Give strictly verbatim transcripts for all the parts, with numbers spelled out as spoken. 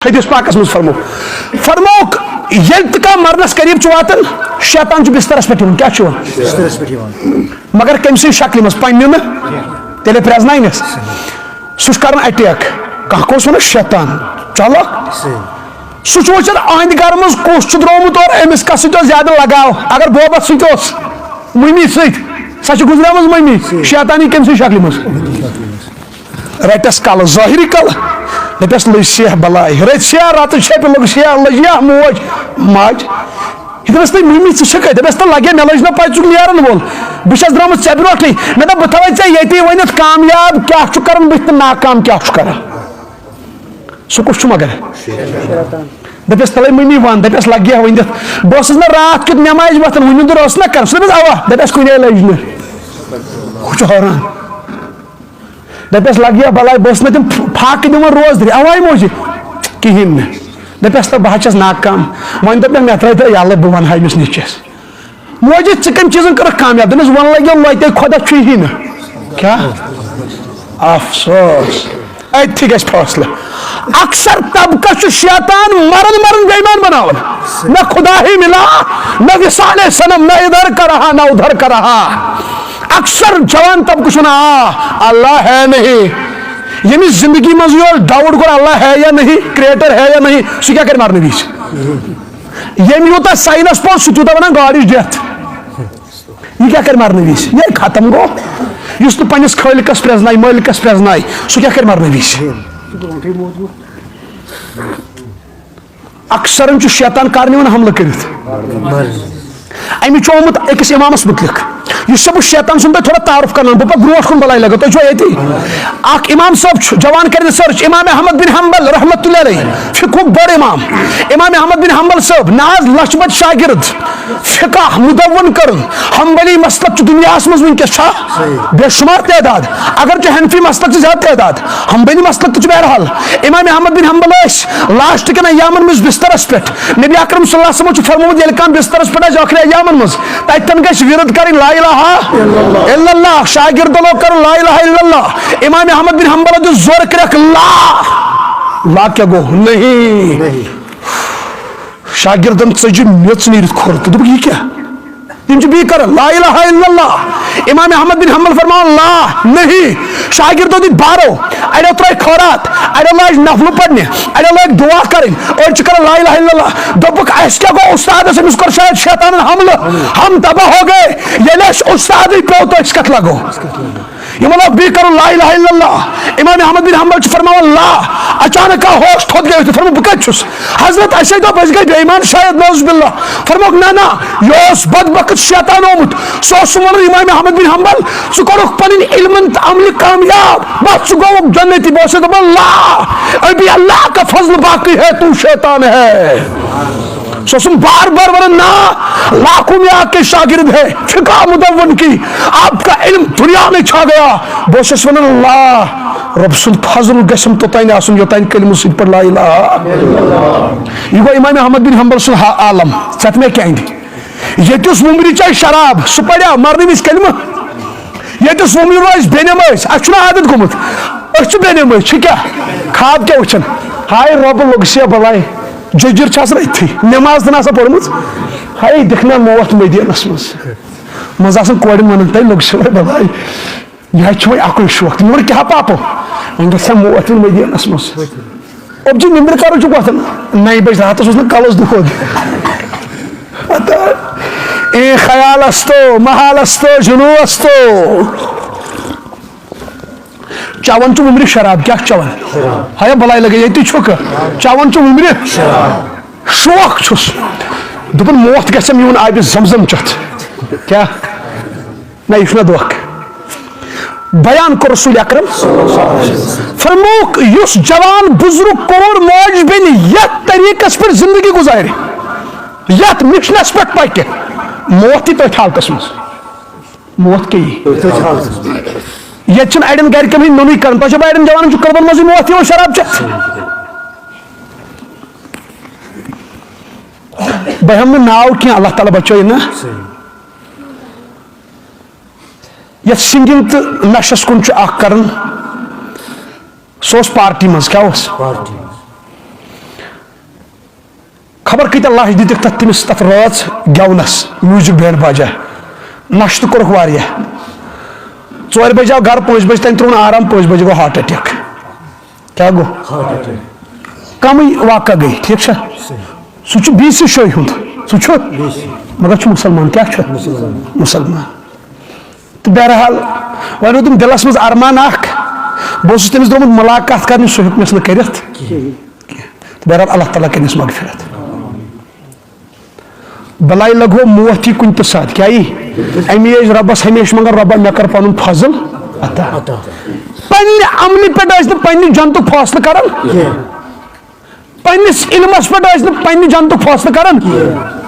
حدیث پاکس منٛز فرموو، فرمووُکھ، ییٚلہِ تہِ کانٛہہ مرنس قریب چھُ واتان، شیطان چھُ بسترس پٮ۪ٹھ یِوان۔ کیٛاہ چھُ یِوان؟ بسترس پٮ۪ٹھ یِوان۔ مگر کٔمۍ سٕنٛدِ شکلہِ منٛز؟ پننہِ نہٕ، تیٚلہِ پرٛزناونس۔ سُہ چھُ کران اٹیک۔ کانٛہہ کُس وَنان؟ شیطان۔ چلو۔ صحیح۔ سُہ چھُ وٕچھان أہنٛدِ گرٕ منٛز کُس چھُ درٛامُت اور أمِس کس سۭتۍ اوس زیادٕ لگاو۔ اگر بوبس سۭتۍ اوس، مٔمی سۭتۍ، سۄ چھِ گُزریمٕژ مٔمی۔ صحیح۔ شیطان یی کٔمۍ سٕنٛدِ شکلہِ منٛز؟ رٹس کلہٕ، ظٲہری کلہٕ، دپس لٔج سیاہ بلاے، رٔتۍ سیاہ رتہٕ چھپہِ، لوٚگ سیاہ، لٔج یا موج، ماج۔ یہِ دپس تُہۍ مٔمی، ژٕ چھکھ؟ دپس تہٕ لگے، مےٚ لٔج نہ پاے ژٕ چھُکھ نیرن وول، بہٕ چھس درامٕژ ژےٚ برونٹھٕے، مےٚ دوٚپ بہٕ تھاوے ژےٚ ییٚتی ؤنِتھ کامیاب کیاہ چھُ کران بٕتھِ تہٕ ناکام کیاہ چھُ کران۔ سُہ کُس چھُ مگر؟ دپس تلے مٔمی ون، دپس لگے ؤنِتھ، بہٕ اوسُس نہ راتھ کیُتھ نمازِ وۄتھان، وُنہِ نیُنٛدر اوس نہ کران، سُہ دپس اوا، دپس کُنے لٔج نہٕ، ہُہ چھُ حٲران۔ دپس لگیا بلاے، بہٕ اوسُس نہ تِم پھاکہٕ دِوان روزدرِ، اوے موجی کِہیٖنۍ نہٕ۔ دپس تہٕ بہٕ حظ چھس ناکام۔ وۄنۍ دوٚپ مےٚ، مےٚ ترٛٲے تہٕ یَلہٕ، بہٕ ونہٕ ہا أمِس نیٚچوِس۔ موجی ژٕ کٔمۍ چیٖزن کٔرٕکھ کامیاب؟ دوٚپمس وۄنۍ لگیو لۄتے، خۄدا چھُے ہی نہٕ۔ کیٛاہ؟ افسوس۔ أتھی گژھِ فٲصلہٕ۔ اکثر طبقس چھُ شیطان مرن مرن بے ایمان بناوان۔ نہ خدا ہی ملا، نہ وصال صنم، نہ ادھر کا رہا، نہ ادھر کا رہا۔ اکثر جوان طبقہٕ چھُ ونان، آ، اللہ ہے نہیں۔ ییٚمِس زندگی منٛز یور ڈاؤٹ کوٚر، اللہ ہے یا نہیں، کریٹر ہے یا نہیں، سُہ کیٛاہ کرِ مرنہٕ وِزِ؟ ییٚمۍ یوٗتاہ ساینس پوٚر، سُہ تیوٗتاہ ونان God is death۔ یہِ کیٛاہ کرِ مرنہٕ وِزِ؟ یہِ ختم گوٚو۔ یُس نہٕ پننِس خٲلقس پرٛزنایہِ، مٲلکس پرٛزنایہِ، سُہ کیٛاہ کرِ مرنہٕ وِزِ؟ اکثرن چھُ شیطان کر نِوان حملہٕ کٔرِتھ۔ أمِس چھُ آمُت أکِس امامس مُتعلق، یُس سا بہٕ شیطان سُنٛد تۄہہِ تھوڑا تعارُف کرناوٕ، بہٕ پتہٕ برونٛٹھ کُن بلاے لگو، تُہۍ چھِوا ییٚتی؟ اکھ امام صٲب چھُ، جوان کرِ research، امام احمد بن حنبل رحمتہ اللہ علیہ، فقہُک بوٚڑ امام، امام احمد بن حنبل صٲب، نہ حظ لچھ بد شاگرد، فقہ مدون کرن، حنبلی مسلک چھُ دنیاہس منٛز وٕنکیٚس چھا؟ صحیح۔ بے شمار تعداد۔ اگر تہِ حنفی مسلک چھُ زیادٕ تعداد، حنبلی مسلک تہِ چھُ بہرحال۔ امام احمد بن حنبل ٲسۍ لاسٹ کٮ۪ن ایامن منٛز بسترس پٮ۪ٹھ۔ نبی اکرم صلی اللہ علیہ وسلم چھُ فرمومُت، ییٚلہِ کانٛہہ بسترس پٮ۪ٹھ آسہِ ٲخری ایامن منٛز، تتٮ۪ن گژھِ ورد کرٕنۍ لا الہ الا اللہ۔ شاگردن لوگ کرُن لا الہ الا اللہ۔ امام احمد بن حنبل دیُت زورٕ کرٛٮ۪کھ، لا۔ لا کیٛاہ گوٚو؟ نہیں۔ شاگردن ژٔجہِ میٚژ نیٖرِتھ کھۄر تہٕ دوٚپُکھ، یہِ کیٛاہ؟ یِم چھِ بیٚیہِ کران، لا الہ الا اللہ۔ امام احمد بن حنبل فرماوان، لا، نہیں۔ شاگردو دِتۍ بارو، اڑیو ترٲے خٲرات، اڑیو لٲج نفلہٕ پرنہِ، اڑیو لٲگۍ دعا کرٕنۍ، أڑۍ چھِ کران لا الہ الا اللہ۔ دوٚپُکھ، اَسہِ کیٛاہ گوٚو اُستادس؟ أمِس کوٚر شاید شیطانن حملہٕ۔ ہم تباہ ہو گئے۔ ییٚلہِ اَسہِ اُستادٕے پیوٚو تہٕ أسۍ کتھ لگو؟ یِمو لوگ بیٚیہِ کرُن لا الہ الا اللہ۔ امام احمد بن حنبل چھُ فرماوان، لا۔ اچانک آو ہوش، تھوٚد گٔیوس تہٕ فرموو، بہٕ کتہِ چھُس؟ حضرت، اسے دوٚپ، أسۍ گٔے بے ایمان شاید، نعوذ باللہ۔ فرمووُکھ، نہ، نہ، یہِ اوس بدبخت شیطان آمُت۔ سُہ اوس وَنان، امام احمد بن حنبل، ژٕ کوٚرُکھ پنٕنۍ علمن تہٕ عملہِ کامیاب، بس ژٕ گوٚوُکھ جنتی۔ بہٕ اوسُس دپان، لا، ابھی اللہ کا فضل باقی ہے، تو شیطان ہے۔ سُہ اوسُم بار بار ونان، نہ، لاکھوں میں آپ کے شاگرد ہے، فقہ مدون کی، آپ کا علم دنیا میں چھا گیا۔ بہٕ اوسُس ونان، لا، رۄب سُنٛد فضل گژھم توٚتام آسُن، یوٚتام کلمہٕ سۭتۍ پٲٹھۍ لا الہ۔ یہِ گوٚو امام احمد بن حنبل سُنٛد ہا عالم، ژےٚ تہٕ مےٚ کیٛاہ اندِ؟ ییٚتہِ اوس وُمرِ چاے شراب، سُہ پریا مرنہٕ وِزِ کلمہٕ؟ ییٚتہِ اوس وُمرِ روزِ بے نمٲز، اَسہِ چھُنہٕ عادت گوٚمُت، أسۍ چھِ بے نمٲز، چھِ کیٛاہ؟ خواب کیٛاہ وٕچھان؟ ہاے رۄبہٕ لوٚگ سیا بلاے، جٔجِر چھِ آسان أتھی، نٮ۪ماز تہِ نہٕ آسان پٔرمٕژ۔ ہاے دِکھ مےٚ موت مدیٖنَس منٛز۔ منٛزٕ آسان کورٮ۪ن وَنان، تۄہہِ لوٚگ سیا بلاے، یہِ حظ چھُ وۄنۍ اَکُے شوق۔ تِمو ووٚن، کیٛاہ پاپو؟ وۄنۍ گژھِ ہا موت وۄنۍ مدیٖنَس منٛز۔ اوٚبجی نِندٕر کَرُن چھُ وۄتھان نَیہِ بَجہِ راتَس اوس نہٕ کَلَس دود۔ پتہ اے خیال استو، محال استو، جنو استو۔ چٮ۪وان چھُ وُمرِ شراب، کیٛاہ چھُ چٮ۪وان؟ ہیا بلاے لگے، ییٚتی چھُکھ۔ چٮ۪وان چھُ وُمرِ۔ شوق چھُس۔ دوٚپُن، موت گژھِ میون آبِ زمزم چٮ۪تھ۔ کیٛاہ؟ نہ، یہِ چھُنہ دھوکہٕ۔ بیان کوٚر رسول اکرم۔ فرمووُکھ، یُس جوان بزرگ کوٗر موج بیٚنہِ یتھ طریقس پٮ۪ٹھ زندگی گُزارِ، یتھ مشنس پٮ۪ٹھ پکہِ، موت یی تٔتھۍ حالتس منٛز۔ موت کیٛاہ یی؟ ییٚتہِ چھِنہٕ اَڑٮ۪ن گرِکٮ۪ن ہٕنٛدۍ نوٚنُے کران۔ تۄہہِ چھو اَڑٮ۪ن جوانن چھُ قبرن منٛزٕے موت یِوان شراب چٮ۪تھ۔ بہٕ ہٮ۪مہٕ نہٕ ناو کینٛہہ، اللہ تعالیٰ بچٲیِن نا۔ یتھ سنگنگ تہٕ نشس کُن چھُ اکھ کران، سُہ اوس پارٹی منٛز، کیٛاہ اوس؟ پارٹی منٛز۔ تہٕ لَچھ دِتِکھ تَتھ، تٔمِس تَتھ رٲژ گٮ۪ونَس، میوٗزِک بینڈ باجا، نَشہٕ تہٕ کوٚرُکھ واریاہ۔ ژورِ بجہِ آو گرٕ، پانٛژِ بجہِ تام ترٛوو نہٕ آرام، پانٛژِ بجہِ گوٚو ہارٹ اٹیک۔ کیٛاہ گوٚو؟ کمٕے واقعہ گٔے، ٹھیٖک چھا؟ سُہ چھُ بی سی شوے ہُنٛد، سُہ چھُ، مگر چھُ مُسلمان، کیٛاہ چھُ؟ مُسلمان۔ تہٕ بہرحال، وۄنۍ روٗدُم دِلس منٛز ارمان اکھ، بہٕ اوسُس تٔمِس درٛامُت مُلاقات کرنہِ، سُہ ہیوٚک مےٚ سۭتۍ کٔرِتھ۔ تہٕ بہرحال، اللہ تعالیٰ کٔرِنَس مغفرت۔ بلاے لگو موت یی کُنہِ تہِ ساتہٕ، کیٛاہ یی؟ اَمی ٲسۍ رۄبَس ہمیشہِ منٛگان، "رۄبا، مےٚ کر پَنُن فضل عطا۔" پننہِ عملہِ پٮ۪ٹھ ٲسۍ نہٕ پننہِ جنتُک فٲصلہٕ کران، پننِس علمس پٮ۪ٹھ ٲسۍ نہٕ پننہِ جنتُک فٲصلہٕ کران۔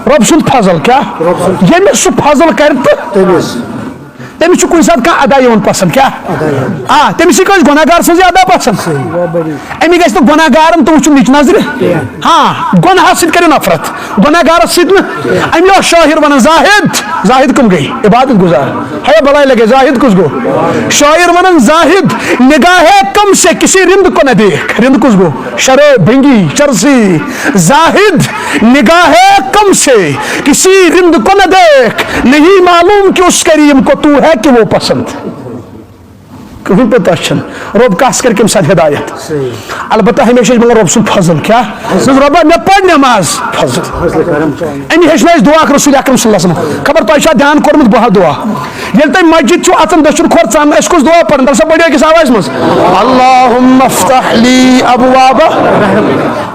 رۄب سُنٛد فضل کیٛاہ؟ ییٚمِس سُہ فضل کرِ تہٕ تٔمِس چھُ کُنہِ ساتہٕ کانٛہہ ادا یِوان پسنٛد۔ کیٛاہ؟ آ، تٔمِس چھِ کٲنٛسہِ گۄناہ گار سٕنٛز ادا پسنٛد۔ اَمی گژھِ نہٕ گۄناہ گارن تُہۍ وٕچھِو نِچ نظرِ۔ ہاں، گۄناہس سۭتۍ کٔرِو نفرت، گۄناہ گارس سۭتۍ نہٕ۔ اَمی اوس شٲعر ونان، زاہد، زاہد کم گٔے؟ عبادت گزار۔ ہے بلاے لگے، زاہد کُس گوٚو؟ شٲعر ونان، زاہد، نگاہ کم سے کسی رند کو نہ دیکھ۔ رند کُس گوٚو؟ شراب، بھنگی، چرسی۔ زاہد، نگاہ کم سے کسی رند کو نہ دیکھ، نہیں معلوم کہ اس کریم کو تو ہے کہ وہ پسند۔ کٕہٕنۍ پتہ چھنہٕ۔ رۄب کس کرِ کٔمۍ ساتہٕ ہدایت۔ البتہ ہمیشہ چھِ منگان رۄب سُنٛد فضل۔ کیٛاہ؟ دوٚپُس، "رۄبا، مےٚ پَر نٮ۪ماز۔" فضل۔ أمۍ ہیٚچھنٲوۍ أسۍ دُعا اکھ رسول اکرم صلی اللہ علیہ وسلم۔ خبر تۄہہِ چھا دھیان کوٚرمُت بہٕ ہا دُعا؟ ییٚلہِ تُہۍ مسجد چھِو اژان، دٔچھُن کھۄر ژَنان، أسۍ کُس دُعا پَران؟ تَلہٕ سا پٔرِو أکِس آوازِ منٛز۔ اللہم افتح لی ابواب۔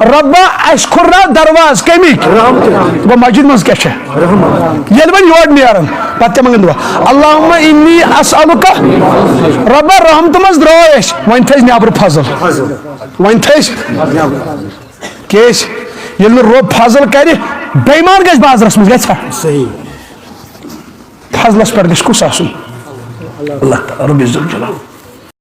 رۄبا، اَسہِ کھُرناو دروازٕ کَمِکۍ؟ گوٚو مسجد منٛز کیٛاہ چھِ؟ ییٚلہِ وۄنۍ یورٕ نیران، پتہٕ کیٛاہ منٛگان دُعا؟ اللہم انی اسألک، رۄبا رحمتہٕ منٛز درٛاے أسۍ، وۄنۍ تھٲے أسۍ نیٚبرٕ فضل۔ وۄنۍ تھٲے أسۍ، کیٛازِ؟ ییٚلہِ نہٕ رۄب فضل کرِ، بے ایمان گژھِ بازرس منٛز، گژھِ ہا؟ صحیح۔ فضلس پٮ۪ٹھ گژھِ کُس آسُن؟ اللہ تعالیٰ رب ذوالجلال۔